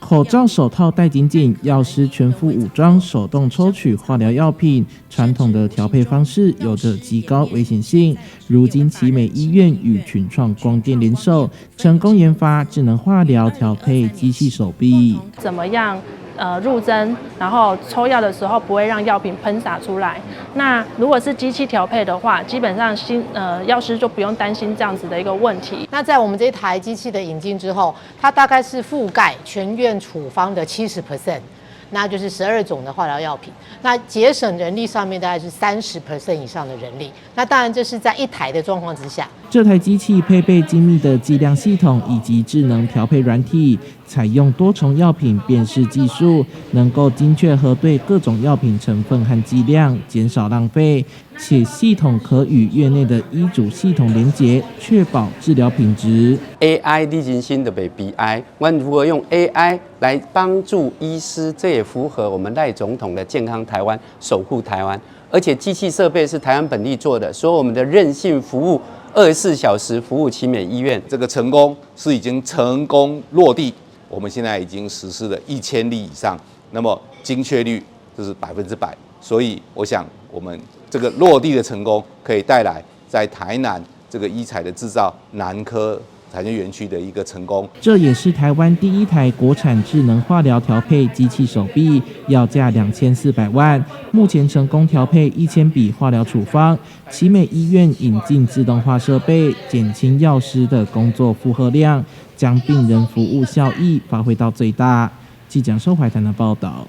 口罩、手套戴緊緊，藥師全副武裝，手動抽取化療藥品。傳統的調配方式有着極高危險性。如今奇美醫院與群創光電聯手，成功研發智能化療調配機器手臂。怎麼樣？入針，然後抽藥的時候不會讓藥品噴灑出來。那如果是機器調配的話，基本上新藥師就不用擔心這樣子的一個問題。那在我們這台機器的引進之後，它大概是覆蓋全院處方的70%，那就是12種的化療藥品。那節省人力上面大概是30% 以上的人力。那當然這是在一台的狀況之下。這台機器配備精密的計量系統以及智能調配軟體，採用多重藥品辨識技術，能夠精確核對各種藥品成分和劑量，減少浪費。且系統可與院內的醫囑系統連結，確保治療品質。 AI 你人生就袂悲哀，我們如何用 AI 來幫助醫師？這也符合我們賴總統的健康台灣、守護台灣。而且機器設備是台灣本地做的，所以我們的韌性服務，24小時服務奇美醫院。這個成功是已經成功落地，我們現在已經實施了1000例以上，那麼精確率就是100%。所以我想，我們這個落地的成功，可以帶來在台南這個醫材的製造南科產業園區的一個成功。這也是台灣第一台國產智能化療調配機器手臂，要價2400萬。目前成功調配1000筆化療處方。奇美醫院引進自動化設備，減輕藥師的工作負荷量，將病人服務效益發揮到最大。記者收懷談的報道。